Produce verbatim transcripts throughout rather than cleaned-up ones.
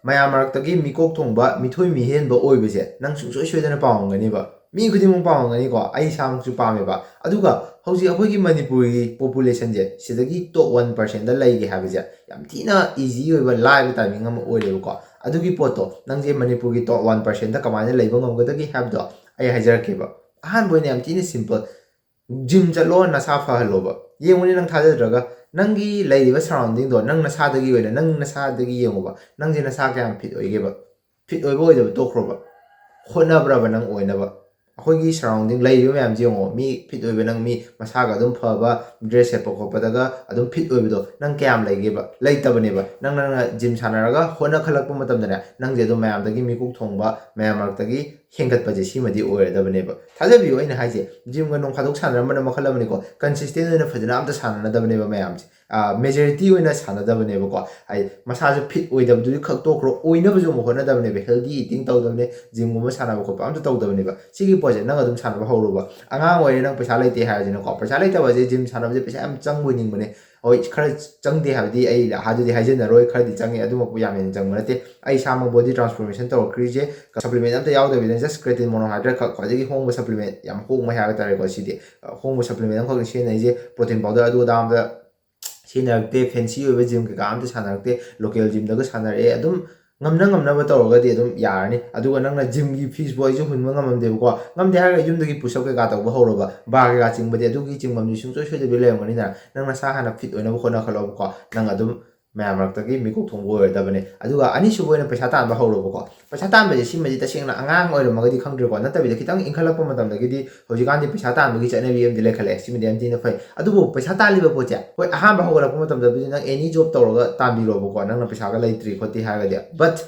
ꯃꯌꯥꯝ ꯃꯔꯛꯇꯒꯤ ꯃꯤꯀꯣꯛ ꯊꯣꯡꯕ, ꯃꯤꯊꯣꯏ ꯃꯤꯍꯦꯟꯕ ꯑꯣꯏꯕꯁꯦ ꯅꯪ ꯁꯨꯡꯁꯣꯏ ꯁꯣꯏꯗꯅ ꯄꯥꯝꯃꯝꯒꯅꯤꯕ꯫ ꯃꯤ ꯈꯨꯗꯤꯡꯃꯛ ꯄꯥꯝꯃꯝꯒꯅꯤꯀꯣ, ꯑꯩ ꯏꯁꯥꯃꯛꯁꯨ ꯄꯥꯝꯃꯦꯕ꯫ ꯑꯗꯨꯒ ꯍꯧꯖꯤꯛ ꯑꯩꯈꯣꯏꯒꯤ ꯃꯅꯤꯄꯨꯔꯒꯤ ꯄꯣꯄꯨꯂꯦꯁꯟꯁꯦ ꯁꯤꯗꯒꯤ ꯇꯣꯞ ꯋꯥꯟ ꯄꯥꯔꯁꯦꯟꯗ ꯂꯩꯒꯦ ꯍꯥꯏꯕꯁꯦ ꯌꯥꯝ ꯊꯤꯅ ꯏꯖꯤ ꯑꯣꯏꯕ, ꯂꯥꯏꯕ ꯇꯥꯏꯃꯤꯡ ꯑꯃ ꯑꯣꯏꯔꯦꯕꯀꯣ꯫ ꯑꯗꯨꯒꯤ ꯄꯣꯠꯇꯣ ꯅꯪꯁꯦ ꯃꯅꯤꯄꯨꯔꯒꯤ ꯇꯣꯞ ꯋꯥꯟ ꯄꯥꯔꯁꯦꯟꯗ ꯀꯃꯥꯏꯅ ꯂꯩꯕ ꯉꯝꯒꯗꯒꯦ ꯍꯥꯏꯕꯗꯣ ꯑꯩ ꯍꯥꯏꯖꯔꯛꯀꯦꯕ꯫ ꯑꯍꯥꯟꯕ ꯑꯣꯏꯅ ꯌꯥꯝ ꯊꯤꯅ ꯁꯤꯝꯄꯜ, ꯖꯤꯝ ꯆꯠꯂꯣ, ꯅꯁꯥ ꯐꯍꯜꯂꯣꯕ꯫ ꯌꯦꯡꯉꯨꯅꯦ, ꯅꯪ ꯊꯥꯖꯗ꯭ꯔꯒ ꯅꯪꯒꯤ ꯂꯩꯔꯤꯕ ꯁꯔꯥꯎꯟꯗꯤꯡꯗꯣ ꯅꯪ ꯅꯁꯥꯗꯒꯤ ꯑꯣꯏꯅ, ꯅꯪ ꯅꯁꯥꯗꯒꯤ ꯌꯦꯡꯉꯨꯕ꯫ ꯅꯪꯁꯦ ꯅꯁꯥ ꯀꯌꯥꯝ ꯐꯤꯠ ꯑꯣꯏꯒꯦꯕ? ꯐꯤꯠ ꯑꯣꯏꯕ ꯑꯣꯏꯗꯕ ꯇꯣꯛꯈ꯭ꯔꯣꯕ, ꯍꯣꯠꯅꯕ꯭ꯔꯕ ꯅꯪ ꯑꯣꯏꯅꯕ? ꯑꯩꯈꯣꯏꯒꯤ ꯁꯔꯥꯎꯟꯗꯤꯡ ꯂꯩꯔꯤꯕ ꯃꯌꯥꯝꯁꯦ ꯌꯦꯡꯉꯣ, ꯃꯤ ꯐꯤꯠ ꯑꯣꯏꯕ, ꯅꯪ ꯃꯤ ꯃꯁꯥꯒ ꯑꯗꯨꯝ ꯐꯕ, ꯗ꯭ꯔꯦꯁ ꯁꯦꯠꯄ ꯈꯣꯠꯄꯗꯒ ꯑꯗꯨꯝ ꯐꯤꯠ ꯑꯣꯏꯕꯗꯣ ꯅꯪ ꯀꯌꯥꯝ ꯂꯩꯒꯦꯕ? ꯂꯩꯇꯕꯅꯦꯕ꯫ ꯅꯪ, ꯅꯪꯅ ꯖꯤꯝ ꯁꯥꯟꯅꯔꯒ ꯍꯣꯠꯅꯈꯠꯂꯛꯄ ꯃꯇꯝꯗꯅꯦ, ꯅꯪꯁꯦ ꯑꯗꯨꯝ ꯃꯌꯥꯝꯗꯒꯤ ꯃꯤꯀꯣꯛ ꯊꯣꯡꯕ, ꯃꯌꯥꯝ ꯃꯔꯛꯇꯒꯤ ꯍꯦꯟꯒꯠꯄꯁꯦ ꯁꯤꯃꯗꯤ ꯑꯣꯏꯔꯗꯕꯅꯦꯕ꯫ ꯊꯥꯖꯕꯤꯌꯨ, ꯑꯩꯅ ꯍꯥꯏꯁꯦ, ꯖꯤꯝꯒ ꯅꯣꯡ ꯐꯥꯗꯣꯛ ꯁꯥꯟꯅꯔꯝꯕꯅ ꯃꯈꯜ ꯑꯃꯅꯤꯀꯣ, ꯀꯟꯁꯤꯁꯇꯦꯟ ꯑꯣꯏꯅ ꯐꯖꯅ ꯑꯝꯇ ꯁꯥꯟꯅꯅꯗꯕꯅꯦꯕ ꯃꯌꯥꯝꯁꯦ꯫ ꯃꯦꯖꯣꯔꯤꯇꯤ ꯑꯣꯏꯅ ꯁꯥꯟꯅꯗꯕꯅꯦꯕꯀꯣ꯫ ꯍꯥꯏꯗꯤ ꯃꯁꯥꯁꯨ ꯐꯤꯠ ꯑꯣꯏꯗꯕꯗꯨꯗꯤ ꯈꯛ ꯇꯣꯛꯈ꯭ꯔꯣ, ꯑꯣꯏꯅꯕꯁꯨ ꯑꯃꯨꯛ ꯍꯣꯠꯅꯗꯕꯅꯦꯕ, ꯍꯦꯜꯗꯤ ꯏꯇꯤꯡ ꯇꯧꯗꯕꯅꯦ, ꯖꯤꯝꯒꯨꯝꯕ ꯁꯥꯟꯅꯕ ꯈꯣꯠꯄ ꯑꯝꯇ ꯇꯧꯗꯕꯅꯦꯕ꯫ ꯁꯤꯒꯤ ꯄꯣꯠꯁꯦ ꯅꯪ ꯑꯗꯨꯝ ꯁꯥꯟꯅꯕ ꯍꯧꯔꯨꯕ꯫ ꯑꯉꯥꯡ ꯑꯣꯏꯔꯦ, ꯅꯪ ꯄꯩꯁꯥ ꯂꯩꯇꯦ ꯍꯥꯏꯔꯁꯤꯅꯀꯣ, ꯄꯩꯁꯥ ꯂꯩꯇꯕꯁꯦ, ꯖꯤꯝ ꯁꯥꯟꯅꯕꯁꯦ ꯄꯩꯁꯥ ꯌꯥꯝ ꯆꯪꯕ ꯑꯣꯏꯅꯤꯡꯕꯅꯦ꯫ ꯍꯣꯏ, ꯈꯔ ꯆꯪꯗꯦ ꯍꯥꯏꯕꯗꯤ ꯑꯩ ꯑꯗꯨꯗꯤ ꯍꯥꯏꯖꯤꯟꯅꯔꯣꯏ, ꯈꯔꯗꯤ ꯆꯪꯉꯦ, ꯑꯗꯨꯃꯛꯄꯨ ꯌꯥꯝ ꯍꯦꯟꯅ ꯆꯪꯕ ꯅꯠꯇꯦ꯫ ꯑꯩ ꯏꯁꯥꯃꯛ ꯕꯣꯗꯤ ꯇ꯭ꯔꯥꯟꯁꯐꯣꯔꯃꯦꯁꯟ ꯇꯧꯔꯛꯈ꯭ꯔꯤꯁꯦ ꯁꯄ꯭ꯂꯤꯃꯦꯟ ꯑꯝꯇ ꯌꯥꯎꯗꯕꯤꯗ, ꯖꯁ ꯀ꯭ꯔꯦꯇꯤꯟ ꯃꯣꯅꯣꯍꯥꯏꯗ꯭ꯔꯦꯠ ꯈꯛ, ꯈ꯭ꯋꯥꯏꯗꯒꯤ ꯍꯣꯡꯕ ꯁꯄ꯭ꯂꯤꯃꯦꯟ, ꯌꯥꯝ ꯍꯣꯡꯕ ꯍꯥꯏꯕ ꯇꯥꯔꯦꯀꯣ, ꯁꯤꯗꯤ ꯑ, ꯍꯣꯡꯕ ꯁꯄ꯭ꯂꯤꯃꯦꯟ ꯑꯃꯈꯛꯅꯤ ꯁꯤꯖꯤꯟꯅꯔꯤꯁꯦ꯫ ꯄ꯭ꯔꯣꯇꯤꯟ ꯄꯥꯎꯗꯔ ꯑꯗꯨ ꯑꯗꯥ ꯑꯝꯇ ꯁꯤꯖꯤꯟꯅꯔꯛꯇꯦ, ꯐꯦꯟꯁꯤ ꯑꯣꯏꯕ ꯖꯤꯝ ꯀꯩꯀꯥ ꯑꯝꯇ ꯁꯥꯟꯅꯔꯛꯇꯦ, ꯂꯣꯀꯦꯜ ꯖꯤꯝꯗꯒ ꯁꯥꯟꯅꯔꯛꯑꯦ꯫ ꯑꯗꯨꯝ ꯉꯝꯅ ꯉꯝꯅꯕ ꯇꯧꯔꯒꯗꯤ ꯑꯗꯨꯝ ꯌꯥꯔꯅꯤ꯫ ꯑꯗꯨꯒ ꯅꯪꯅ ꯖꯤꯝꯒꯤ ꯐꯤꯁꯕꯨ ꯑꯩꯁꯨ ꯍꯨꯟꯕ ꯉꯝꯃꯝꯗꯦꯕꯀꯣ, ꯉꯝꯗꯦ ꯍꯥꯏꯔꯒ ꯌꯨꯝꯗꯒꯤ ꯄꯨꯁꯑꯞ ꯀꯩꯀꯥ ꯇꯧꯕ ꯍꯧꯔꯕ, ꯕꯥꯔ ꯀꯩꯀꯥ ꯆꯤꯡꯕꯗꯤ ꯑꯗꯨꯒꯤ ꯆꯤꯡꯐꯝꯗꯤ ꯁꯨꯡꯁꯣꯏ ꯁꯣꯏꯗꯕꯤ ꯂꯩꯔꯝꯒꯅꯤꯗꯅ꯫ ꯅꯪ ꯅꯁꯥ ꯍꯥꯟꯅ ꯐꯤꯠ ꯑꯣꯏꯅꯕ ꯍꯣꯠꯅꯈꯠꯂꯣꯕꯀꯣ, ꯅꯪ ꯑꯗꯨꯝ ꯃꯌꯥꯝ ꯃꯔꯛꯇꯒꯤ ꯃꯤꯀꯣꯛ ꯊꯣꯡꯕ ꯑꯣꯏꯔꯗꯕꯅꯦ꯫ ꯑꯗꯨꯒ ꯑꯅꯤꯁꯨꯕ ꯑꯣꯏꯅ ꯄꯩꯁꯥ ꯇꯥꯟꯕ ꯍꯧꯔꯣꯕꯀꯣ꯫ ꯄꯩꯁꯥ ꯇꯥꯟꯕꯁꯦ ꯁꯤꯃꯗꯤ ꯇꯁꯦꯡꯅ ꯑꯉꯥꯡ ꯑꯣꯏꯔꯝꯃꯒꯗꯤ ꯈꯪꯗ꯭ꯔꯦꯀꯣ, ꯅꯠꯇꯕꯤꯗ ꯈꯤꯇꯪ ꯏꯟꯈꯠꯂꯛꯄ ꯃꯇꯝꯗꯒꯤꯗꯤ ꯍꯧꯖꯤꯛꯀꯥꯟꯗꯤ ꯄꯩꯁꯥ ꯇꯥꯟꯕꯒꯤ ꯆꯠꯅꯕꯤ ꯑꯃꯗꯤ ꯂꯩꯈꯠꯂꯛꯑꯦ, ꯁꯤꯃꯗꯤ ꯌꯥꯝ ꯊꯤꯅ ꯐꯩ꯫ ꯑꯗꯨꯕꯨ ꯄꯩꯁꯥ ꯇꯥꯜꯂꯤꯕ ꯄꯣꯠꯁꯦ, ꯍꯣꯏ, ꯑꯍꯥꯟꯕ ꯍꯧꯒꯠꯂꯛꯄ ꯃꯇꯝꯗꯕꯨꯗꯤ ꯅꯪ ꯑꯦꯅꯤ ꯖꯣꯕ ꯇꯧꯔꯒ ꯇꯥꯟꯕꯤꯔꯣꯕꯀꯣ, ꯅꯪꯅ ꯄꯩꯁꯥꯒ ꯂꯩꯇ꯭ꯔꯤ ꯈꯣꯠꯇ꯭ꯔꯤ ꯍꯥꯏꯔꯒꯗꯤ꯫ ꯕꯠ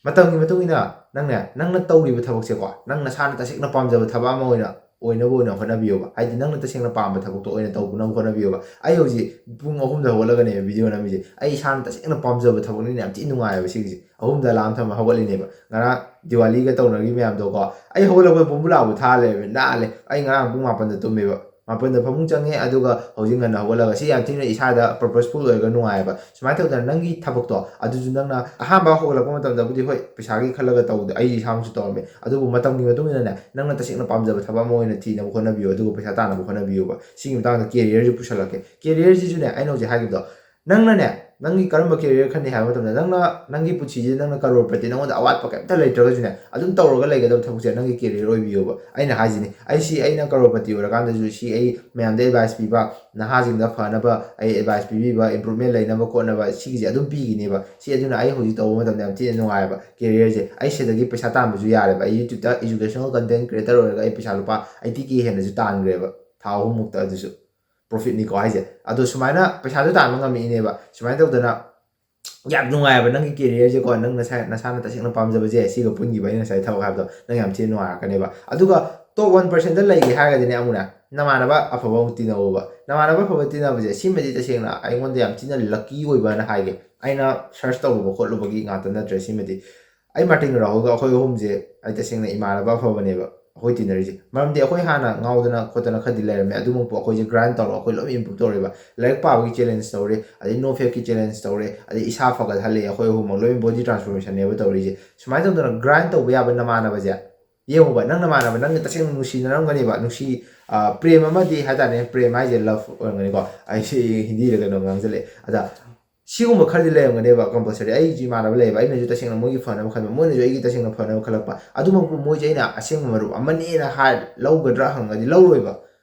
ꯃꯇꯝꯒꯤ ꯃꯇꯨꯡ ꯏꯟꯅ ꯅꯪꯅꯦ, ꯅꯪꯅ ꯇꯧꯔꯤꯕ ꯊꯕꯛꯁꯦꯀꯣ, ꯅꯪ ꯅꯁꯥꯅ ꯇꯁꯦꯡꯅ ꯄꯥꯝꯖꯕ ꯊꯕꯛ ꯑꯃ ꯑꯣꯏꯅ ꯑꯣꯏꯅꯕ ꯑꯣꯏꯅ ꯍꯣꯠꯅꯕꯤꯌꯣꯕ꯫ ꯍꯥꯏꯗꯤ ꯅꯪꯅ ꯇꯁꯦꯡꯅ ꯄꯥꯝꯕ ꯊꯕꯛꯇꯣ ꯑꯣꯏꯅ ꯇꯧꯅꯕ ꯍꯣꯠꯅꯕꯤꯌꯣꯕ꯫ ꯑꯩ ꯍꯧꯖꯤꯛ ꯄꯨꯡ ꯑꯍꯨꯝꯗ ꯍꯧꯒꯠꯂꯒꯅꯦꯕ ꯚꯤꯗꯤꯑꯣ ꯅꯝꯃꯤꯁꯦ꯫ ꯑꯩ ꯏꯁꯥꯅ ꯇꯁꯦꯡꯅ ꯄꯥꯝꯖꯕ ꯊꯕꯛꯅꯤꯅ ꯌꯥꯝ ꯊꯤ ꯅꯨꯡꯉꯥꯏꯌꯦꯕ ꯁꯤꯒꯤꯁꯦ꯫ ꯑꯍꯨꯝꯗ ꯑꯂꯥꯔꯝ ꯊꯝꯃ ꯍꯧꯒꯠꯂꯤꯅꯦꯕ꯫ ꯉꯔꯥꯡ ꯗꯤꯋꯥꯂꯤꯒ ꯇꯧꯅꯔꯤ ꯃꯌꯥꯝꯗꯣꯀꯣ, ꯑꯩ ꯍꯧꯒꯠꯂꯛꯄꯗ ꯕꯣꯝꯕꯨꯂꯥꯕꯨ ꯊꯥ ꯂꯩꯔꯝꯃꯦ, ꯅꯥꯜꯂꯦ꯫ ꯑꯩ ꯉꯔꯥꯡ ꯄꯨꯡ ꯃꯥꯄꯟꯗ ꯇꯨꯝꯃꯦꯕ꯫ ꯃꯥꯄꯟꯗ ꯐꯃꯨꯡ ꯆꯪꯉꯦ, ꯑꯗꯨꯒ ꯍꯧꯖꯤꯛ ꯉꯟꯅ ꯍꯧꯒꯠꯂꯒ, ꯁꯤ ꯌꯥꯝ ꯊꯤꯅ ꯏꯁꯥꯗ purposeful ꯑꯣꯏꯔꯒ ꯅꯨꯡꯉꯥꯏꯑꯕ꯫ ꯁꯨꯃꯥꯏꯅ ꯇꯧꯗꯅ ꯅꯪꯒꯤ ꯊꯕꯛꯇꯣ, ꯑꯗꯨꯁꯨ ꯅꯪꯅ ꯑꯍꯥꯟꯕ ꯍꯧꯒꯠꯂꯛꯄ ꯃꯇꯝꯗꯕꯨꯗꯤ ꯍꯣꯏ, ꯄꯩꯁꯥꯒꯤ ꯈꯜꯂꯒ ꯇꯧꯗꯦ, ꯑꯩ ꯏꯁꯥꯃꯛꯁꯨ ꯇꯧꯔꯝꯃꯦ, ꯑꯗꯨꯕꯨ ꯃꯇꯝꯒꯤ ꯃꯇꯨꯡ ꯏꯟꯅꯅꯦ, ꯅꯪꯅ ꯇꯁꯦꯡꯅ ꯄꯥꯝꯖꯕ ꯊꯕꯛ ꯑꯃ ꯑꯣꯏꯅ ꯊꯤꯅꯕ ꯍꯣꯠꯅꯕꯤꯌꯨ, ꯑꯗꯨꯒ ꯄꯩꯁꯥ ꯇꯥꯟꯅꯕ ꯍꯣꯠꯅꯕꯤꯌꯨꯕ꯫ ꯁꯤꯒꯤ ꯃꯇꯥꯡꯗ careerꯁꯤ ꯄꯨꯁꯜꯂꯛꯀꯦ꯫ Careerꯁꯤꯁꯨꯅꯦ, ꯑꯩꯅ ꯍꯧꯖꯤꯛ ꯍꯥꯏꯈꯤꯕꯗꯣ, ꯅꯪꯅꯅꯦ, ꯅꯪꯒꯤ ꯀꯔꯝꯕ career ꯈꯟꯅꯤ ꯍꯥꯏꯕ ꯃꯇꯝꯗ, ꯅꯪꯅ ꯅꯪꯒꯤ ꯄꯨꯟꯁꯤꯁꯤꯗ ꯅꯪꯅ ꯀꯔꯣꯔꯄꯇꯤ, ꯅꯪꯉꯣꯟꯗ ꯑꯋꯥꯠꯄ ꯀꯩꯝꯇ ꯂꯩꯇ꯭ꯔꯒꯁꯨꯅꯦ, ꯑꯗꯨꯝ ꯇꯧꯔꯒ ꯂꯩꯒꯗꯕ ꯊꯕꯛꯁꯦ ꯅꯪꯒꯤ career ꯑꯣꯏꯕꯤꯌꯣꯕ꯫ ꯑꯩꯅ ꯍꯥꯏꯁꯤꯅꯤ, ꯑꯩ ꯁꯤ, ꯑꯩꯅ ꯀꯔꯣꯔꯄꯇꯤ ꯑꯣꯏꯔꯀꯥꯟꯗꯁꯨ ꯁꯤ ꯑꯩ ꯃꯌꯥꯝꯗ advice ꯄꯤꯕ, ꯅꯍꯥꯁꯤꯡꯗ ꯐꯅꯕ ꯑꯩ advice ꯄꯤꯕꯤꯕ, improvement ꯂꯩꯅꯕ ꯈꯣꯠꯅꯕ, ꯁꯤꯒꯤꯁꯦ ꯑꯗꯨꯝ ꯄꯤꯈꯤꯅꯦꯕ꯫ ꯁꯤ ꯑꯗꯨꯅ ꯑꯩ ꯍꯧꯖꯤꯛ ꯇꯧꯕ ꯃꯇꯝꯗ ꯌꯥꯝ ꯊꯤꯅ ꯅꯨꯡꯉꯥꯏꯕ꯫ Careerꯁꯦ ꯑꯩ ꯁꯤꯗꯒꯤ ꯄꯩꯁꯥ ꯇꯥꯟꯕꯁꯨ ꯌꯥꯔꯦꯕ꯫ ꯑꯩ YouTubeꯇ educational content creator ꯑꯣꯏꯔꯒ ꯑꯩ ꯄꯩꯁꯥ ꯂꯨꯄꯥ eighty K ꯍꯦꯟꯅꯁꯨ ꯇꯥꯟꯈ꯭ꯔꯦꯕ, ꯊꯥ ꯑꯍꯨꯝꯃꯨꯛꯇ꯫ ꯑꯗꯨꯁꯨ profitꯅꯤꯀꯣ ꯍꯥꯏꯁꯦ꯫ ꯑꯗꯣ ꯁꯨꯃꯥꯏꯅ ꯄꯩꯁꯥꯁꯨ ꯇꯥꯟꯕ ꯉꯝꯃꯛꯏꯅꯦꯕ꯫ ꯁꯨꯃꯥꯏꯅ ꯇꯧꯗꯅ ꯌꯥꯝ ꯅꯨꯡꯉꯥꯏꯕ ꯅꯪꯒꯤ careerꯁꯦꯀꯣ, ꯅꯪ ꯅꯁꯥ, ꯅꯁꯥꯅ ꯇꯁꯦꯡꯅ ꯄꯥꯝꯖꯕꯁꯦ, ꯁꯤꯒ ꯄꯨꯟꯈꯤꯕ ꯑꯩꯅ ꯉꯁꯥꯏ ꯊꯕꯛ ꯍꯥꯏꯕꯗꯣ, ꯅꯪ ꯌꯥꯝ ꯊꯤꯅ ꯅꯨꯡꯉꯥꯏꯔꯛꯀꯅꯦꯕ꯫ ꯑꯗꯨꯒ top one percentꯇ ꯂꯩꯒꯦ ꯍꯥꯏꯔꯒꯗꯤꯅꯦ, ꯑꯃꯨꯛꯅꯦ, ꯅꯃꯥꯟꯅꯕ ꯑꯐꯕ ꯑꯃꯨꯛ ꯇꯤꯟꯅꯧꯕ꯫ ꯅꯃꯥꯟꯅꯕ ꯑꯐꯕ ꯇꯤꯟꯅꯕꯁꯦ, ꯁꯤꯃꯗꯤ ꯇꯁꯦꯡꯅ ꯑꯩꯉꯣꯟꯗ ꯌꯥꯝ ꯊꯤꯅ lucky ꯑꯣꯏꯕꯅ ꯍꯥꯏꯒꯦ꯫ ꯑꯩꯅ search ꯇꯧꯔꯨꯕ ꯈꯣꯠꯂꯨꯕꯒꯤ ꯉꯥꯛꯇ ꯅꯠꯇ꯭ꯔꯦ ꯁꯤꯃꯗꯤ꯫ ꯑꯩ ꯃꯥꯔꯇꯤꯟ ꯔꯥꯍꯨꯜꯒ ꯑꯩꯈꯣꯏ ꯑꯍꯨꯝꯁꯦ ꯑꯩ ꯇꯁꯦꯡꯅ ꯏꯃꯥꯟꯅꯕ ꯑꯐꯕꯅꯦꯕ, ꯑꯩꯈꯣꯏ ꯇꯤꯟꯅꯔꯤꯁꯦ꯫ ꯃꯔꯝꯗꯤ ꯑꯩꯈꯣꯏ ꯍꯥꯟꯅ ꯉꯥꯎꯗꯅ ꯈꯣꯠꯇꯅ ꯈꯔꯗꯤ ꯂꯩꯔꯝꯃꯦ, ꯑꯗꯨꯃꯛꯄꯨ ꯑꯩꯈꯣꯏꯁꯦ grind ꯇꯧꯔꯒ ꯑꯩꯈꯣꯏ ꯂꯣꯏ improve ꯇꯧꯔꯦꯕ꯫ ꯂꯥꯏꯔꯤꯛ ꯄꯥꯕꯒꯤ challenge ꯇꯧꯔꯦ, ꯑꯗꯩ NoFapꯀꯤ challenge ꯇꯧꯔꯦ, ꯑꯗꯩ ꯏꯁꯥ ꯐꯒꯠꯍꯜꯂꯦ, ꯑꯩꯈꯣꯏ ꯑꯍꯨꯝꯃꯛ ꯂꯣꯏ body transformationꯅꯦꯕ ꯇꯧꯔꯤꯁꯦ꯫ ꯁꯨꯃꯥꯏꯅ ꯇꯧꯗꯅ grind ꯇꯧꯕ ꯌꯥꯕ ꯅꯃꯥꯟꯅꯕꯁꯦ ꯌꯦꯡꯉꯨꯕ, ꯅꯪ ꯅꯃꯥꯟꯅꯕ ꯅꯪ ꯇꯁꯦꯡꯅ ꯅꯨꯡꯁꯤꯅꯔꯝꯒꯅꯦꯕ, ꯅꯨꯡꯁꯤ, ꯑ, ꯄ꯭ꯔꯦꯝ ꯑꯃꯗꯤ ꯍꯥꯏꯇꯥꯔꯦ, ꯄ꯭ꯔꯦꯝ ꯍꯥꯏꯁꯦ love ꯑꯣꯏꯔꯝꯒꯅꯤꯀꯣ, ꯑꯩꯁꯦ ꯍꯤꯟꯗꯤꯗ ꯀꯩꯅꯣ ꯉꯥꯡꯁꯤꯜꯂꯛꯑꯦ꯫ ꯑꯗ ꯁꯤꯒꯨꯝꯕ ꯈꯔꯗꯤ ꯂꯩꯔꯝꯒꯅꯦꯕ compulsory꯫ ꯑꯩꯁꯨ ꯏꯃꯥꯟꯅꯕ ꯂꯩꯌꯦꯕ, ꯑꯩꯅꯁꯨ ꯇꯁꯦꯡꯅ ꯃꯣꯏꯒꯤ ꯐꯅꯕ ꯈꯟꯕ, ꯃꯣꯏꯅꯁꯨ ꯑꯩꯒꯤ ꯇꯁꯦꯡꯅ ꯐꯅꯕ ꯈꯜꯂꯛꯄ꯫ ꯑꯗꯨꯃꯛꯄꯨ ꯃꯣꯏꯁꯦ ꯑꯩꯅ ꯑꯁꯦꯡꯕ ꯃꯔꯨꯞ ꯑꯃꯅꯦꯅ ꯍꯥꯏ ꯂꯧꯒꯗ꯭ꯔꯥ ꯍꯪꯉꯗꯤ ꯂꯧꯔꯣꯏꯕ꯫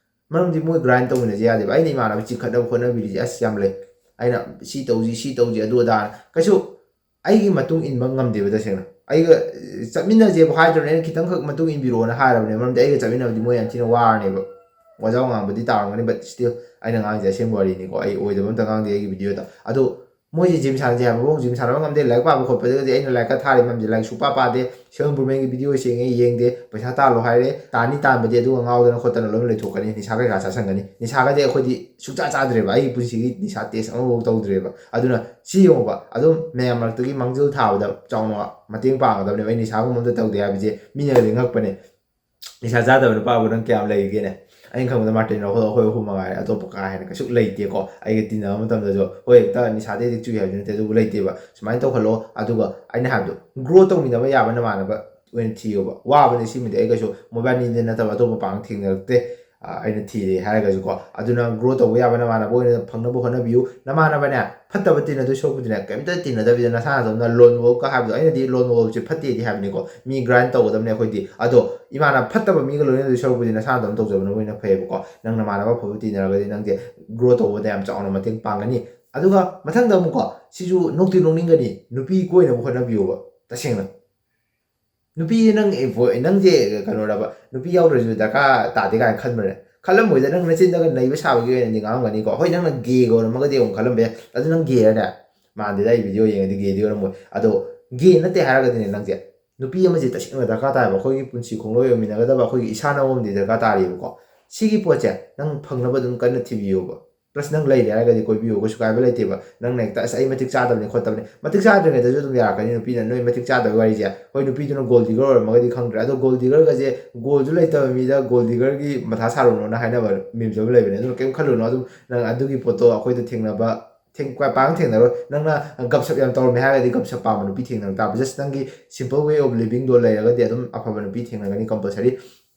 ꯃꯔꯝꯗꯤ ꯃꯣꯏ grind ꯇꯧꯃꯤꯟꯅꯁꯦ ꯌꯥꯗꯦꯕ꯫ ꯑꯩꯅ ꯏꯃꯥꯟꯅꯕ ꯆꯤꯡꯈꯠꯅꯕ ꯍꯣꯠꯅꯕꯤꯔꯤꯁꯦ ꯑꯁ ꯌꯥꯝ ꯂꯩ꯫ ꯑꯩꯅ ꯁꯤ ꯇꯧꯁꯤ, ꯁꯤ ꯇꯧꯁꯤ, ꯑꯗꯨ ꯑꯗꯥ, ꯀꯩꯁꯨ ꯑꯩꯒꯤ ꯃꯇꯨꯡ ꯏꯟꯕ ꯉꯝꯗꯦꯕ ꯇꯁꯦꯡꯅ꯫ ꯑꯩꯒ, ꯑ, ꯆꯠꯃꯤꯟꯅꯁꯦꯕꯨ ꯍꯥꯏꯗ꯭ꯔꯕꯅꯦ, ꯑꯩꯅ ꯈꯤꯇꯪꯈꯛ ꯃꯇꯨꯡ ꯏꯟꯕꯤꯔꯛꯑꯣꯅ ꯍꯥꯏꯔꯕꯅꯦ, ꯃꯔꯝꯗꯤ ꯑꯩꯒ ꯆꯠꯃꯤꯟꯅꯕꯗꯤ ꯃꯣꯏ ꯌꯥꯝ ꯊꯤꯅ ꯋꯥꯔꯅꯦꯕ꯫ ꯋꯥꯖꯥꯎ ꯉꯥꯡꯕꯗꯤ ꯇꯥꯔꯝꯒꯅꯤ, but still ꯑꯩꯅ ꯉꯥꯡꯉꯤꯁꯦ ꯑꯁꯦꯡꯕ ꯋꯥꯔꯤꯅꯤꯀꯣ, ꯑꯩ ꯑꯣꯏꯗꯕ ꯑꯝꯇ ꯉꯥꯡꯗꯦ ꯑꯩꯒꯤ videoꯗ꯫ ꯑꯗꯣ ꯃꯣꯏꯁꯦ gym ꯁꯥꯟꯅꯁꯦ ꯍꯥꯏꯕꯐꯥꯎ gym ꯁꯥꯟꯅꯕ ꯉꯝꯗꯦ, ꯂꯥꯏꯔꯤꯛ ꯄꯥꯕ ꯈꯣꯠꯄꯗꯒꯗꯤ ꯑꯩꯅ ꯂꯥꯏꯔꯤꯛꯀ ꯊꯥꯔꯤ ꯃꯌꯥꯝꯁꯦ, ꯂꯥꯏꯔꯤꯛ ꯁꯨꯡꯄꯥ ꯄꯥꯗꯦ, self improvementꯀꯤ videoꯁꯤꯡ ꯌꯦꯡꯉꯦ, ꯌꯦꯡꯗꯦ, ꯄꯩꯁꯥ ꯇꯥꯜꯂꯣ ꯍꯥꯏꯔꯦ, ꯇꯥꯅꯤ ꯇꯥꯟꯕꯗꯤ, ꯑꯗꯨꯒ ꯉꯥꯎꯗꯅ ꯈꯣꯠꯇꯅ ꯂꯣꯏꯅ ꯂꯩꯊꯣꯛꯀꯅꯤ, ꯅꯤꯁꯥ ꯀꯩꯀꯥ ꯆꯥꯁꯟꯒꯅꯤ꯫ ꯅꯤꯁꯥꯒꯗꯤ ꯑꯩꯈꯣꯏꯗꯤ ꯁꯨꯡꯆꯥ ꯆꯥꯗ꯭ꯔꯦꯕ, ꯑꯩꯒꯤ ꯄꯨꯟꯁꯤꯒꯤ ꯅꯤꯁꯥ taste ꯑꯃꯐꯥꯎ ꯇꯧꯗ꯭ꯔꯦꯕ꯫ ꯑꯗꯨꯅ ꯁꯤ ꯌꯦꯡꯉꯨꯕ, ꯑꯗꯨꯝ ꯃꯌꯥꯝ ꯃꯔꯛꯇꯒꯤ ꯃꯥꯡꯖꯤꯜ ꯊꯥꯕꯗ ꯆꯥꯎꯅ ꯃꯇꯦꯡ ꯄꯥꯡꯒꯗꯕꯅꯦꯕ꯫ ꯑꯩ ꯅꯤꯁꯥꯒꯨꯝꯕ ꯑꯝꯇ ꯇꯧꯗꯦ ꯍꯥꯏꯕꯁꯦ ꯃꯤꯅꯒꯗꯤ ꯉꯛꯄꯅꯦ꯫ ꯅꯤꯁꯥ ꯆꯥꯗꯕ ꯅꯨꯄꯥꯕꯨ ꯅꯪ ꯀꯌꯥꯝ ꯂꯩꯒꯦꯅꯦ? ꯑꯩꯅ ꯈꯪꯕꯗ ꯃꯥꯔꯇꯤꯟ ꯔꯥꯍꯨꯜ ꯑꯩꯈꯣꯏ ꯑꯍꯨꯝ ꯃꯉꯥꯏꯔꯦ꯫ ꯑꯇꯣꯞꯄ ꯀꯥ ꯍꯦꯟꯅ ꯀꯩꯁꯨ ꯂꯩꯇꯦꯀꯣ꯫ ꯑꯩꯒ ꯇꯤꯟꯅꯕ ꯃꯇꯝꯗꯁꯨ ꯍꯣꯏ ꯍꯦꯛꯇ ꯅꯤꯁꯥꯗꯩ ꯑꯦꯗꯤꯛ ꯆꯨꯏ ꯍꯥꯏꯕꯗꯤ ꯅꯠꯇꯦ, ꯑꯗꯨꯕꯨ ꯂꯩꯇꯦꯕ꯫ ꯁꯨꯃꯥꯏꯅ ꯇꯧꯍꯜꯂꯣ꯫ ꯑꯗꯨꯒ ꯑꯩꯅ ꯍꯥꯏꯕꯗꯣ, ꯒ꯭ꯔꯣ ꯇꯧꯃꯤꯟꯅꯕ ꯌꯥꯕ ꯅꯃꯥꯟꯅꯕ ꯑꯣꯏꯅ ꯊꯤꯌꯣꯕ꯫ ꯋꯥꯕꯅꯦ ꯁꯤꯃꯗꯤ, ꯑꯩ ꯀꯩꯁꯨ ꯃꯣꯕꯥꯏꯜꯅꯤꯗ ꯅꯠꯇꯕ ꯑꯇꯣꯞꯄ ꯄꯥꯡ ꯊꯦꯡꯅꯔꯛꯇꯦ꯫ ꯑ, ꯑꯩꯅ ꯊꯤꯔꯦ ꯍꯥꯏꯔꯒꯁꯨꯀꯣ꯫ ꯑꯗꯨꯅ ꯒ꯭ꯔꯣ ꯇꯧꯕ ꯌꯥꯕ ꯅꯃꯥꯟꯅꯕ ꯑꯣꯏꯅ ꯐꯪꯅꯕ ꯍꯣꯠꯅꯕꯤꯌꯨ꯫ ꯅꯃꯥꯟꯅꯕꯅꯦ, ꯐꯠꯇꯕ ꯇꯤꯟꯅꯗꯣꯏ ꯁꯔꯨꯛꯄꯨꯗꯤꯅꯦ, ꯀꯩꯝꯇ ꯇꯤꯟꯅꯗꯕꯤꯗ ꯅꯁꯥ ꯅꯇꯣꯝꯅ ꯂꯣꯟ ꯋꯣꯜꯐꯀ ꯍꯥꯏꯕꯗꯣ, ꯑꯩꯅꯗꯤ ꯂꯣꯟ ꯋꯣꯜꯐꯁꯦ ꯐꯠꯇꯦꯗꯤ ꯍꯥꯏꯕꯅꯤꯀꯣ꯫ ꯃꯤ ꯒ꯭ꯔꯥꯏꯟ ꯇꯧꯒꯗꯕꯅꯦ ꯑꯩꯈꯣꯏꯗꯤ꯫ ꯑꯗꯣ ꯏꯃꯥꯅ ꯐꯠꯇꯕ ꯃꯤꯒ ꯂꯣꯏꯅꯗꯣꯏ ꯁꯔꯨꯛꯄꯨꯗꯤ ꯅꯁꯥ ꯅꯇꯣꯝ ꯇꯧꯖꯕꯅ ꯍꯦꯟꯅ ꯐꯩꯌꯦꯕꯀꯣ꯫ ꯅꯪ ꯅꯃꯥꯟꯅꯕ ꯑꯐꯕ ꯇꯤꯟꯅꯔꯒꯗꯤ ꯅꯪꯁꯦ ꯒ꯭ꯔꯣ ꯇꯧꯕꯗ ꯌꯥꯝ ꯆꯥꯎꯅ ꯃꯇꯦꯡ ꯄꯥꯡꯒꯅꯤ꯫ ꯑꯗꯨꯒ ꯃꯊꯪꯗ ꯑꯃꯨꯛꯀꯣ, ꯁꯤꯁꯨ ꯅꯣꯛꯇꯤ ꯅꯣꯛꯅꯤꯡꯒꯅꯤ, ꯅꯨꯄꯤ ꯀꯣꯏꯅꯕ ꯍꯣꯠꯅꯕꯤꯌꯣꯕ꯫ ꯇꯁꯦꯡꯅ ꯅꯨꯄꯤ ꯅꯪ ꯅꯪꯁꯦ ꯀꯩꯅꯣꯔꯕ, ꯅꯨꯄꯤ ꯌꯥꯎꯗ꯭ꯔꯁꯨ ꯗꯔꯀꯥꯔ ꯇꯥꯗꯦ ꯀꯥꯏꯅ ꯈꯟꯕ꯭ꯔꯅꯦ? ꯈꯜꯂꯝꯃꯣꯏꯗ꯫ ꯅꯪ ꯅꯆꯤꯟꯗꯒ ꯅꯩꯕ ꯁꯥꯕꯒꯤ ꯑꯣꯏꯅꯗꯤ ꯉꯥꯡꯉꯝꯒꯅꯤꯀꯣ꯫ ꯍꯣꯏ, ꯅꯪꯅ ꯒꯦꯒ ꯑꯣꯏꯔꯝꯃꯒꯗꯤ ꯑꯃꯨꯛ ꯈꯜꯂꯝꯕ ꯌꯥꯏ꯫ ꯑꯗꯨ ꯅꯪ ꯒꯦꯔꯅꯦ? ꯃꯥꯟꯗꯦꯗ, ꯑꯩ ꯚꯤꯗꯤꯑꯣ ꯌꯦꯡꯉꯗꯤ ꯒꯦꯗꯤ ꯑꯣꯏꯔꯝꯃꯣꯏ꯫ ꯑꯗꯣ ꯒꯦ ꯅꯠꯇꯦ ꯍꯥꯏꯔꯒꯗꯤꯅꯦ, ꯅꯪꯁꯦ ꯅꯨꯄꯤ ꯑꯃꯁꯦ ꯇꯁꯦꯡꯅ ꯗꯔꯀꯥꯔ ꯇꯥꯏꯕ꯫ ꯑꯩꯈꯣꯏꯒꯤ ꯄꯨꯟꯁꯤ ꯈꯣꯡꯂꯣꯏ ꯑꯣꯏꯃꯤꯟꯅꯒꯗꯕ ꯑꯩꯈꯣꯏꯒꯤ ꯏꯁꯥꯅ ꯑꯃꯗꯤ ꯗꯔꯀꯥꯔ ꯇꯥꯔꯤꯕꯀꯣ꯫ ꯁꯤꯒꯤ ꯄꯣꯠꯁꯦ ꯅꯪ ꯐꯪꯅꯕ ꯑꯗꯨꯝ ꯀꯟꯅ ꯊꯤꯕꯤꯌꯣꯕ꯫ ꯄ꯭ꯂꯁ ꯅꯪ ꯂꯩꯔꯦ ꯍꯥꯏꯔꯒꯗꯤ ꯀꯣꯏꯕꯤꯌꯨ, ꯀꯩꯁꯨ ꯀꯥꯏꯕ ꯂꯩꯇꯦꯕ꯫ ꯅꯪꯅ ꯍꯦꯛꯇ "ꯑꯁ, ꯑꯩ ꯃꯇꯤꯛ ꯆꯥꯗꯕꯅꯤ ꯈꯣꯠꯇꯕꯅꯤ"꯫ ꯃꯇꯤꯛ ꯆꯥꯗ꯭ꯔꯤꯉꯩꯗꯁꯨ ꯑꯗꯨꯝ ꯌꯥꯔꯛꯀꯅꯤ ꯅꯨꯄꯤꯅ꯫ ꯅꯣꯏ ꯃꯇꯤꯛ ꯆꯥꯗꯕꯒꯤ ꯋꯥꯔꯤꯁꯦ, ꯍꯣꯏ, ꯅꯨꯄꯤꯗꯨꯅ ꯒꯣꯜ ꯗꯤꯒꯔ ꯑꯣꯏꯔꯝꯃꯒꯗꯤ ꯈꯪꯗ꯭ꯔꯦ꯫ ꯑꯗꯣ ꯒꯣꯜ ꯗꯤꯒꯔꯒꯁꯦ, ꯒꯣꯜꯁꯨ ꯂꯩꯇꯕ ꯃꯤꯗ ꯒꯣꯜ ꯗꯤꯒꯔꯒꯤ ꯃꯊꯥ ꯁꯥꯔꯨꯅꯣꯅ ꯍꯥꯏꯅꯕ ꯃꯤꯝꯁ ꯑꯃ ꯂꯩꯕꯅꯦ꯫ ꯑꯗꯨꯅ ꯀꯩꯝ ꯈꯜꯂꯨꯅꯣ꯫ ꯑꯗꯨꯝ ꯅꯪ ꯑꯗꯨꯒꯤ ꯄꯣꯠꯇꯣ ꯑꯩꯈꯣꯏꯗ ꯊꯦꯡꯅꯕ, ꯊꯦꯡ-, ꯄꯥꯛ ꯊꯦꯡꯅꯔꯣꯏ꯫ ꯅꯪꯅ ꯒꯞꯁꯞ ꯌꯥꯝ ꯇꯧꯔꯝꯃꯦ ꯍꯥꯏꯔꯒꯗꯤ ꯒꯞꯁꯞ ꯄꯥꯝꯕ ꯅꯨꯄꯤ ꯊꯦꯡꯅꯔꯛ ꯇꯥꯕ꯫ Just ꯅꯪꯒꯤ simple way of livingꯗꯣ ꯂꯩꯔꯒꯗꯤ ꯑꯗꯨꯝ ꯑꯐꯕ ꯅꯨꯄꯤ ꯊꯦꯡꯅꯒꯅꯤ compulsory꯫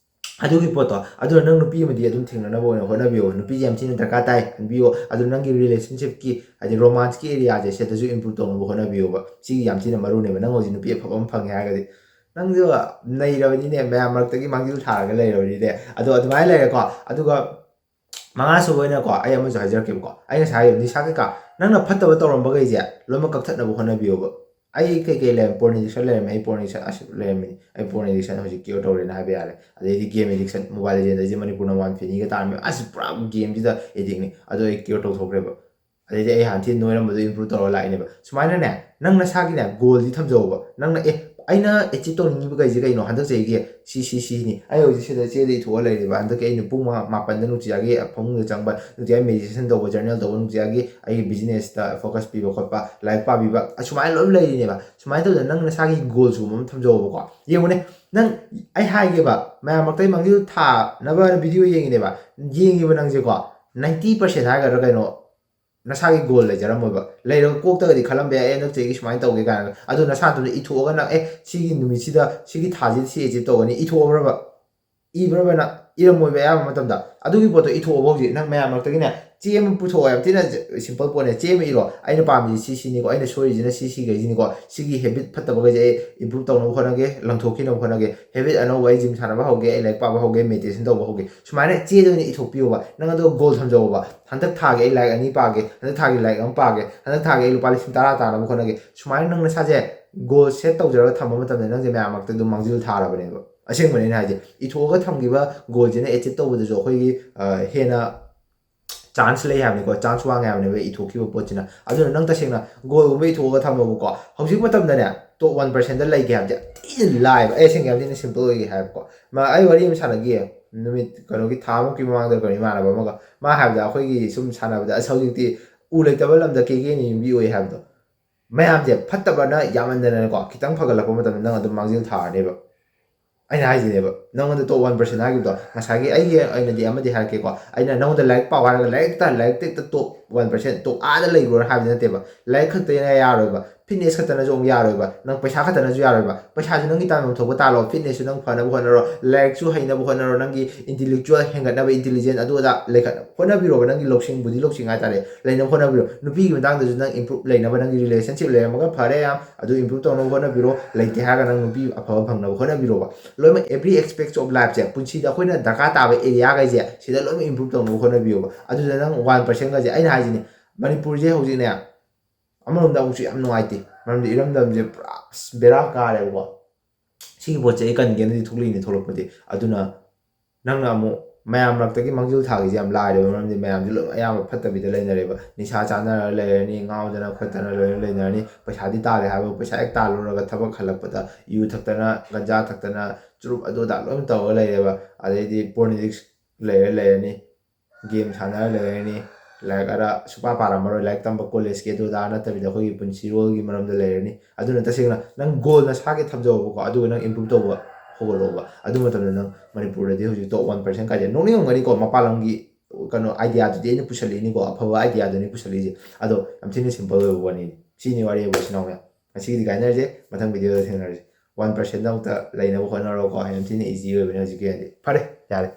ꯑꯗꯨꯒꯤ ꯄꯣꯠꯇꯣ, ꯑꯗꯨꯅ ꯅꯪ ꯅꯨꯄꯤ ꯑꯃꯗꯤ ꯑꯗꯨꯝ ꯊꯦꯡꯅꯅꯕ ꯑꯣꯏꯅ ꯍꯣꯠꯅꯕꯤꯌꯣ꯫ ꯅꯨꯄꯤꯁꯦ ꯌꯥꯝ ꯊꯤꯅ ꯗꯔꯀꯥꯔ ꯇꯥꯏ, ꯈꯟꯕꯤꯌꯣ꯫ ꯑꯗꯨ ꯅꯪꯒꯤ relationshipꯀꯤ, ꯍꯥꯏꯗꯤ romanceꯀꯤ areaꯁꯦ, ꯁꯤꯗꯁꯨ improve ꯇꯧꯅꯕ ꯍꯣꯠꯅꯕꯤꯌꯣꯕ꯫ ꯁꯤꯒꯤ ꯌꯥꯝ ꯊꯤꯅ ꯃꯔꯨꯅꯦꯕ꯫ ꯅꯪ ꯍꯧꯖꯤꯛ ꯅꯨꯄꯤ ꯑꯐꯕ ꯑꯃ ꯐꯪꯉꯦ ꯍꯥꯏꯔꯒꯗꯤ, ꯅꯪꯁꯨ ꯅꯩꯔꯕꯅꯤꯅꯦ, ꯃꯌꯥꯝ ꯃꯔꯛꯇꯒꯤ ꯃꯥꯡꯖꯤꯜ ꯊꯥꯔꯒ ꯂꯩꯔꯕꯅꯤꯅꯦ꯫ ꯑꯗꯣ ꯑꯗꯨꯃꯥꯏꯅ ꯂꯩꯔꯦꯀꯣ꯫ ꯑꯗꯨꯒ ꯃꯉꯥꯁꯨꯕ ꯑꯣꯏꯅꯀꯣ, ꯑꯩ ꯑꯃꯁꯨ ꯍꯥꯏꯖꯔꯛꯀꯦꯕꯀꯣ꯫ ꯑꯩ ꯉꯁꯥꯏ ꯍꯥꯏꯈꯤꯕ ꯅꯤꯁꯥ ꯀꯩꯀꯥ, ꯅꯪꯅ ꯐꯠꯇꯕ ꯇꯧꯔꯝꯕꯈꯩꯁꯦ ꯂꯣꯏꯅꯃꯛ ꯀꯛꯊꯠꯅꯕ ꯍꯣꯠꯅꯕꯤꯌꯣꯕ꯫ ꯑꯩ ꯀꯩꯀꯩ ꯂꯩꯔꯝ-, porn addiction ꯂꯩꯔꯝꯃꯦ꯫ ꯑꯩ porn addiction ꯑꯁ ꯂꯩꯔꯝꯃꯤꯅꯤ꯫ ꯑꯩ porn addiction ꯍꯧꯖꯤꯛ cure ꯇꯧꯔꯦꯅ ꯍꯥꯏꯕ ꯌꯥꯔꯦ꯫ ꯑꯗꯩꯗꯤ game addiction, Mobile Legends, ꯑꯩꯁꯦ ꯃꯅꯤꯄꯨꯔ number one ꯐꯦꯅꯤꯒ ꯇꯥꯔꯝꯃꯦ꯫ ꯑꯁ, ꯄꯨꯔꯥ gameꯁꯤꯗ addictꯅꯤ꯫ ꯑꯗꯣ ꯑꯩ cure ꯇꯧꯊꯣꯛꯈ꯭ꯔꯦꯕ꯫ ꯑꯗꯩꯗꯤ ꯑꯩ ꯍꯥꯟꯅ ꯊꯤ ꯅꯣꯏꯔꯝꯕꯗꯣ ꯏꯝꯄ꯭ꯔꯨꯞ ꯇꯧꯔꯒ ꯂꯥꯛꯏꯅꯦꯕ꯫ ꯁꯨꯃꯥꯏꯅꯅꯦ, ꯅꯪ ꯅꯁꯥꯒꯤꯅꯦ ꯒꯣꯜꯗꯤ ꯊꯝꯖꯧꯕ꯫ ꯅꯪꯅ ꯑꯦ, ꯑꯩꯅ ꯑꯦꯆꯤꯞ ꯇꯧꯅꯤꯡꯉꯤꯕ ꯀꯩꯁꯦ ꯀꯩꯅꯣ, ꯍꯟꯗꯛ ꯆꯍꯤꯒꯤ ꯁꯤ ꯁꯤ ꯁꯤꯅꯤ, ꯑꯩ ꯍꯧꯖꯤꯛ ꯁꯤꯗ ꯆꯦꯗ ꯏꯊꯣꯛꯑ ꯂꯩꯔꯤꯕ꯫ ꯍꯟꯗꯛꯀꯤ ꯑꯩꯅ ꯄꯨꯡ ꯃꯉꯥ ꯃꯥꯄꯟꯗ ꯅꯨꯡꯇꯤꯖꯥꯒꯤ ꯐꯃꯨꯡꯗ ꯆꯪꯕ, ꯅꯨꯡꯇꯤꯖꯥꯒꯤ ꯃꯦꯗꯤꯇꯦꯁꯟ ꯇꯧꯕ, ꯖꯔꯅꯦꯜ ꯇꯧꯕ, ꯅꯨꯡꯇꯤꯖꯥꯒꯤ ꯑꯩꯒꯤ ꯕꯤꯖꯤꯅꯦꯁꯇ ꯐꯣꯀꯁ ꯄꯤꯕ ꯈꯣꯠꯄ, ꯂꯥꯏꯔꯤꯛ ꯄꯥꯕꯤꯕ, ꯑꯁꯨꯃꯥꯏꯅ ꯂꯣꯏ ꯂꯩꯔꯤꯅꯦꯕ꯫ ꯁꯨꯃꯥꯏꯅ ꯇꯧꯗꯅ ꯅꯪ ꯅꯁꯥꯒꯤ ꯒꯣꯜꯁꯨ ꯑꯃ ꯊꯝꯖꯧꯕꯀꯣ꯫ ꯌꯦꯡꯉꯨꯅꯦ, ꯅꯪ, ꯑꯩ ꯍꯥꯏꯒꯦꯕ, ꯃꯌꯥꯝ ꯃꯔꯛꯇ ꯃꯥꯡꯖꯤꯜ ꯊꯥꯅꯕ ꯚꯤꯗꯤꯑꯣ ꯌꯦꯡꯉꯤꯅꯦꯕ꯫ ꯌꯦꯡꯉꯤꯕ ꯅꯪꯁꯦꯀꯣ, ꯅꯥꯏꯟꯇꯤ ꯄꯥꯔꯁꯦꯟ ꯍꯥꯏꯒꯗ꯭ꯔꯥ ꯀꯩꯅꯣ, ꯅꯁꯥꯒꯤ ꯒꯣꯜ ꯂꯩꯖꯔꯝꯃꯣꯏꯕ꯫ ꯂꯩꯔꯒ ꯀꯣꯛꯇꯒꯗꯤ ꯈꯜꯂꯝꯕ ꯌꯥꯏ, "ꯑꯦ, ꯍꯟꯗꯛ ꯆꯍꯤꯒꯤ ꯁꯨꯃꯥꯏꯅ ꯇꯧꯒꯦ" ꯀꯥꯏꯅ꯫ ꯑꯗꯣ ꯅꯁꯥꯅ ꯏꯊꯣꯛꯑꯒ ꯅꯪ, "ꯑꯦ, ꯁꯤꯒꯤ ꯅꯨꯃꯤꯠꯁꯤꯗ, ꯁꯤꯒꯤ ꯊꯥꯁꯤꯗ ꯁꯤ ꯑꯦꯆꯤꯞ ꯇꯧꯒꯅꯤ", ꯏꯊꯣꯛꯑꯕ꯭ꯔꯕ? ꯏꯕ꯭ꯔꯕ ꯅꯪ? ꯏꯔꯝꯃꯣꯏꯕ ꯑꯌꯥꯝꯕ ꯃꯇꯝꯗ꯫ ꯑꯗꯨꯒꯤ ꯄꯣꯠꯇꯣ ꯏꯊꯣꯛꯑꯣ ꯍꯧꯖꯤꯛ꯫ ꯅꯪ ꯃꯌꯥꯝ ꯃꯔꯛꯇꯒꯤꯅꯦ ꯆꯦ ꯑꯃ ꯄꯨꯊꯣꯛꯑꯣ, ꯌꯥꯝ ꯊꯤꯅ ꯁꯤꯝꯄꯜ ꯄꯣꯠꯅꯦ꯫ ꯆꯦ ꯑꯃ ꯏꯔꯣ, "ꯑꯩꯅ ꯄꯥꯝꯃꯤꯁꯤ ꯁꯤ ꯁꯤꯅꯤꯀꯣ, ꯑꯩꯅ ꯁꯣꯏꯔꯤꯁꯤꯅ ꯁꯤ ꯁꯤꯈꯩꯁꯤꯅꯤꯀꯣ, ꯁꯤꯒꯤ ꯍꯦꯕꯤꯠ ꯐꯠꯇꯕꯈꯩꯁꯦ ꯑꯩ ꯏꯝꯄ꯭ꯔꯨꯞ ꯇꯧꯅꯕ ꯍꯣꯠꯅꯒꯦ, ꯂꯪꯊꯣꯛꯈꯤꯅꯕ ꯍꯣꯠꯅꯒꯦ, ꯍꯦꯕꯤꯠ ꯑꯅꯧꯕ, ꯑꯩ ꯖꯤꯝ ꯁꯥꯟꯅꯕ ꯍꯧꯒꯦ, ꯑꯩ ꯂꯥꯏꯔꯤꯛ ꯄꯥꯕ ꯍꯧꯒꯦ, ꯃꯦꯗꯤꯇꯦꯁꯟ ꯇꯧꯕ ꯍꯧꯒꯦ"꯫ ꯁꯨꯃꯥꯏꯅ ꯆꯦꯗ ꯑꯣꯏꯅ ꯏꯊꯣꯛꯄꯤꯌꯣꯕ꯫ ꯅꯪ ꯑꯗꯣ ꯒꯣꯜ ꯊꯝꯖꯧꯕ꯫ "ꯍꯟꯗꯛ ꯊꯥꯒꯤ ꯑꯩ ꯂꯥꯏꯔꯤꯛ ꯑꯅꯤ ꯄꯥꯒꯦ, ꯍꯟꯗꯛ ꯊꯥꯒꯤ ꯂꯥꯏꯔꯤꯛ ꯑꯃ ꯄꯥꯒꯦ, ꯍꯟꯗꯛ ꯊꯥꯒꯤ ꯑꯩ ꯂꯨꯄꯥ ꯂꯤꯁꯤꯡ ꯇꯔꯥ ꯇꯥꯅꯕ ꯍꯣꯠꯅꯒꯦ"꯫ ꯁꯨꯃꯥꯏꯅ ꯅꯪ ꯅꯁꯥꯁꯦ ꯒꯣꯜ ꯁꯦꯠ ꯇꯧꯖꯔꯒ ꯊꯝꯕ ꯃꯇꯝꯗ ꯅꯪꯁꯦ ꯃꯌꯥꯝ ꯃꯔꯛꯇ ꯑꯗꯨꯝ ꯃꯥꯡꯖꯤꯜ ꯊꯥꯔꯕꯅꯦꯕ꯫ ꯑꯁꯦꯡꯕꯅꯦ ꯑꯩꯅ ꯍꯥꯏꯁꯦ꯫ ꯏꯊꯣꯛꯑꯒ ꯊꯝꯈꯤꯕ ꯒꯣꯜꯁꯤꯅ ꯑꯦꯆꯤꯞ ꯇꯧꯕꯗꯁꯨ ꯑꯩꯈꯣꯏꯒꯤ, ꯑ, ꯍꯦꯟꯅ ꯆꯥꯟꯁ ꯂꯩ ꯍꯥꯏꯕꯅꯤꯀꯣ, ꯆꯥꯟꯁ ꯋꯥꯡꯉꯦ ꯍꯥꯏꯕꯅꯦꯕ ꯏꯊꯣꯛꯈꯤꯕ ꯄꯣꯠꯁꯤꯅ꯫ ꯑꯗꯨꯅ ꯅꯪ ꯇꯁꯦꯡꯅ ꯒꯣꯜꯒꯨꯝꯕ ꯏꯊꯣꯛꯑꯒ ꯊꯝꯃꯣꯕꯀꯣ꯫ ꯍꯧꯖꯤꯛ ꯃꯇꯝꯗꯅꯦ, ꯇꯣꯞ ꯋꯥꯟ ꯄꯥꯔꯁꯦꯟꯗ ꯂꯩꯒꯦ ꯍꯥꯏꯕꯁꯦ ꯌꯥꯝ ꯊꯤꯅ ꯂꯥꯏꯕ꯫ ꯑꯩ ꯑꯁꯦꯡꯒꯤ ꯌꯥꯝ ꯊꯤꯅ ꯁꯤꯝꯄꯜ ꯑꯣꯏꯒꯦ ꯍꯥꯏꯕꯀꯣ꯫ ꯃꯥ, ꯑꯩ ꯋꯥꯔꯤ ꯑꯃ ꯁꯥꯟꯅꯈꯤꯌꯦ, ꯅꯨꯃꯤꯠ, ꯀꯩꯅꯣꯒꯤ, ꯊꯥ ꯑꯃꯨꯛꯀꯤ ꯃꯃꯥꯡꯗ ꯀꯩꯅꯣ, ꯏꯃꯥꯟꯅꯕ ꯑꯃꯒ꯫ ꯃꯥ ꯍꯥꯏꯕꯗ ꯑꯩꯈꯣꯏꯒꯤ ꯁꯨꯝ ꯁꯥꯟꯅꯕꯗ, "ꯑꯁ, ꯍꯧꯖꯤꯛꯇꯤ ꯎ ꯂꯩꯇꯕ ꯂꯝꯗ ꯀꯦꯒꯦꯅ ꯌꯨꯝꯕꯤ ꯑꯣꯏ" ꯍꯥꯏꯕꯗꯣ꯫ ꯃꯌꯥꯝꯁꯦ ꯐꯠꯇꯕꯅ ꯌꯥꯝꯃꯟꯗꯅꯀꯣ, ꯈꯤꯇꯪ ꯐꯒꯠꯂꯛꯄ ꯃꯇꯝꯗ ꯅꯪ ꯑꯗꯨꯝ ꯃꯥꯡꯖꯤꯜ ꯊꯥꯔꯅꯦꯕ꯫ ꯑꯩꯅ ꯍꯥꯏꯁꯤꯅꯦꯕ, ꯅꯪꯉꯣꯟꯗ ꯇꯣꯞ ꯋꯥꯟ ꯄꯥꯔꯁꯦꯟ ꯍꯥꯏꯈꯤꯕꯗꯣ, ꯉꯁꯥꯏꯒꯤ ꯑꯩꯒꯤ ꯑꯣꯏꯅꯗꯤ ꯑꯃꯗꯤ ꯍꯥꯏꯔꯛꯀꯦꯀꯣ꯫ ꯑꯩꯅ ꯅꯉꯣꯟꯗ ꯂꯥꯏꯔꯤꯛ ꯄꯥꯎ ꯍꯥꯏꯔꯒ ꯂꯥꯏꯔꯤꯛꯇ, ꯂꯥꯏꯔꯤꯛꯇ ꯍꯦꯛꯇ ꯇꯣꯞ ꯋꯥꯟ ꯄꯥꯔꯁꯦꯟ, ꯇꯣꯞ ꯑꯥꯗ ꯂꯩꯈ꯭ꯔꯣꯅ ꯍꯥꯏꯕꯗꯤ ꯅꯠꯇꯦꯕ꯫ ꯂꯥꯏꯔꯤꯛ ꯈꯛꯇꯅ ꯌꯥꯔꯣꯏꯕ, ꯐꯤꯠꯅꯦꯁ ꯈꯛꯇꯅꯁꯨ ꯑꯃꯨꯛ ꯌꯥꯔꯣꯏꯕ, ꯅꯪ ꯄꯩꯁꯥ ꯈꯛꯇꯅꯁꯨ ꯌꯥꯔꯣꯏꯕ꯫ ꯄꯩꯁꯥꯁꯨ ꯅꯪꯒꯤ ꯇꯥꯟꯐꯝ ꯊꯣꯛꯄ ꯇꯥꯜꯂꯣ, ꯐꯤꯠꯅꯦꯁꯁꯨ ꯅꯪ ꯐꯅꯕ ꯍꯣꯠꯅꯔꯣ, ꯂꯥꯏꯔꯤꯛꯁꯨ ꯍꯩꯅꯕ ꯍꯣꯠꯅꯔꯣ, ꯅꯪꯒꯤ ꯏꯟꯇꯦꯂꯦꯛꯆꯨꯋꯦꯜ ꯍꯦꯟꯒꯠꯅꯕ, ꯏꯟꯇꯦꯂꯤꯖꯦꯟ ꯑꯗꯨ ꯑꯗꯥ ꯂꯩꯈꯠꯅꯕ ꯍꯣꯠꯅꯕꯤꯔꯣꯕ, ꯅꯪꯒꯤ ꯂꯧꯁꯤꯡ, ꯕꯨꯙꯤ ꯂꯧꯁꯤꯡ ꯍꯥꯏꯇꯥꯔꯦ, ꯂꯩꯅꯕ ꯍꯣꯠꯅꯕꯤꯔꯣ꯫ ꯅꯨꯄꯤꯒꯤ ꯃꯇꯥꯡꯗꯁꯨ ꯅꯪ ꯏꯝꯄ꯭ꯔꯨꯞ ꯂꯩꯅꯕ, ꯅꯪꯒꯤ ꯔꯤꯂꯦꯁꯟꯁꯤꯞ ꯂꯩꯔꯝꯃꯒ ꯐꯔꯦ, ꯌꯥꯝ ꯑꯗꯨ ꯏꯝꯄ꯭ꯔꯨꯞ ꯇꯧꯅꯕ ꯍꯣꯠꯅꯕꯤꯔꯣ꯫ ꯂꯩꯇꯦ ꯍꯥꯏꯔꯒ ꯅꯪ ꯅꯨꯄꯤ ꯑꯐꯕ ꯐꯪꯅꯕ ꯍꯣꯠꯅꯕꯤꯔꯣꯕ꯫ ꯂꯣꯏꯅꯃꯛ every aspects of lifeꯁꯦ, ꯄꯨꯟꯁꯤꯗ ꯑꯩꯈꯣꯏꯅ ꯗꯔꯀꯥꯔ ꯇꯥꯕ ꯑꯦꯔꯤꯌꯥꯈꯩꯁꯦ, ꯁꯤꯗ ꯂꯣꯏꯅꯃꯛ ꯏꯝꯄ꯭ꯔꯨꯞ ꯇꯧꯅꯕ ꯍꯣꯠꯅꯕꯤꯌꯣꯕ꯫ ꯑꯗꯨꯗ ꯅꯪ ꯋꯥꯟ ꯄꯥꯔꯁꯦꯟꯒꯁꯦ, ꯑꯩꯅ ꯍꯥꯏꯁꯤꯅꯦ, ꯃꯅꯤꯄꯨꯔꯁꯦ ꯍꯧꯖꯤꯛꯅꯦ, ꯑꯃꯔꯣꯝꯗ ꯑꯃꯨꯛꯁꯨ ꯌꯥꯝ ꯅꯨꯡꯉꯥꯏꯇꯦ, ꯃꯔꯝꯗꯤ ꯏꯔꯝꯗꯝꯁꯦ ꯄꯨꯔꯥ ꯑꯁ ꯕꯦꯔꯥ ꯀꯥꯔꯦꯕꯀꯣ꯫ ꯁꯤꯒꯤ ꯄꯣꯠꯁꯦ ꯑꯩ ꯀꯟꯒꯦꯅꯗꯤ ꯊꯣꯛꯂꯛꯏꯅꯦ, ꯊꯣꯛꯂꯛꯄꯗꯤ꯫ ꯑꯗꯨꯅ ꯅꯪꯅ ꯑꯃꯨꯛ ꯃꯌꯥꯝ ꯃꯔꯛꯇꯒꯤ ꯃꯥꯡꯖꯤꯜ ꯊꯥꯈꯤꯁꯦ ꯌꯥꯝ ꯂꯥꯏꯔꯦꯕ꯫ ꯃꯔꯝꯗꯤ ꯃꯌꯥꯝꯁꯦ ꯂꯣꯏ ꯑꯌꯥꯝꯕ ꯐꯠꯇꯕꯤꯗ ꯂꯩꯅꯔꯦꯕ꯫ ꯅꯤꯁꯥ ꯆꯥꯅꯔ ꯂꯩꯔꯅꯤ, ꯉꯥꯎꯗꯅ ꯈꯣꯠꯇꯅ ꯂꯣꯏꯅ ꯂꯩꯅꯔꯅꯤ꯫ ꯄꯩꯁꯥꯗꯤ ꯇꯥꯜꯂꯦ ꯍꯥꯏꯕ, ꯄꯩꯁꯥ ꯍꯦꯛ ꯇꯥꯜꯂꯨꯔꯒ ꯊꯕꯛ ꯍꯜꯂꯛꯄꯗ ꯌꯨ ꯊꯛꯇꯅ, ꯒꯟꯖꯥ ꯊꯛꯇꯅ, ꯆꯨꯔꯨꯞ ꯑꯗꯨ ꯑꯗꯥ ꯂꯣꯏꯅ ꯇꯧꯔꯒ ꯂꯩꯔꯦꯕ꯫ ꯑꯗꯩꯗꯤ ꯄꯣꯔꯅꯤꯛꯁ ꯂꯩꯔ ꯂꯩꯔꯅꯤ, ꯒꯦꯝ ꯁꯥꯟꯅꯔ ꯂꯩꯔꯅꯤ, ꯂꯥꯏꯔꯤꯛ ꯑꯔ ꯁꯨꯄꯥ ꯄꯥꯔꯝꯃꯔꯣꯏ꯫ ꯂꯥꯏꯔꯤꯛ ꯇꯝꯕ ꯀꯣꯂꯦꯖꯀꯤ ꯑꯗꯨ ꯑꯗꯥ ꯅꯠꯇꯕꯤꯗ ꯑꯩꯈꯣꯏꯒꯤ ꯄꯨꯟꯁꯤꯔꯣꯜꯒꯤ ꯃꯔꯝꯗ ꯂꯩꯔꯅꯤ꯫ ꯑꯗꯨꯅ ꯇꯁꯦꯡꯅ ꯅꯪ ꯒꯣꯜ ꯅꯁꯥꯒꯤ ꯊꯝꯖꯧꯕꯀꯣ, ꯑꯗꯨꯒ ꯅꯪ ꯏꯝꯄ꯭ꯔꯨꯞ ꯇꯧꯕ ꯍꯧꯒꯠꯂꯛꯑꯣꯕ꯫ ꯑꯗꯨ ꯃꯇꯝꯗ ꯅꯪ ꯃꯅꯤꯄꯨꯔꯗꯗꯤ ꯍꯧꯖꯤꯛ ꯇꯣꯞ ꯋꯥꯟ ꯄꯥꯔꯁꯦꯟ ꯀꯥꯏꯁꯦ ꯅꯣꯛꯅꯤꯡꯉꯝꯒꯅꯤꯀꯣ꯫ ꯃꯄꯥꯟ ꯂꯝꯒꯤ ꯀꯩꯅꯣ ꯑꯥꯏꯗꯤꯌꯥꯗꯨꯗꯤ ꯑꯩꯅ ꯄꯨꯁꯜꯂꯛꯏꯅꯤꯀꯣ, ꯑꯐꯕ ꯑꯥꯏꯗꯤꯌꯥꯗꯨꯅꯤ ꯄꯨꯁꯜꯂꯛꯏꯁꯦ꯫ ꯑꯗꯣ ꯌꯥꯝ ꯊꯤꯅ ꯁꯤꯝꯄꯜ ꯑꯣꯏꯕ ꯋꯥꯔꯤꯅꯤ꯫ ꯁꯤꯅꯤ ꯋꯥꯔꯤ ꯍꯥꯏꯕꯨ, ꯏꯆꯤꯟ ꯏꯅꯥꯎ ꯃꯌꯥꯝ꯫ ꯉꯁꯤꯒꯤꯗꯤ ꯀꯥꯏꯅꯔꯁꯦ, ꯃꯊꯪ ꯚꯤꯗꯤꯑꯣꯗ ꯊꯦꯡꯅꯔꯁꯦ꯫ ꯋꯥꯟ ꯄꯥꯔꯁꯦꯟꯗ ꯑꯃꯨꯛꯇ ꯂꯩꯅꯕ ꯍꯣꯠꯅꯔꯣꯀꯣ꯫ ꯌꯥꯝ ꯊꯤꯅ ꯏꯖꯤ ꯑꯣꯏꯕꯅꯦ ꯍꯧꯖꯤꯛꯀꯤ ꯑꯣꯏꯅꯗꯤ꯫ ꯐꯔꯦ, ꯌꯥꯔꯦ꯫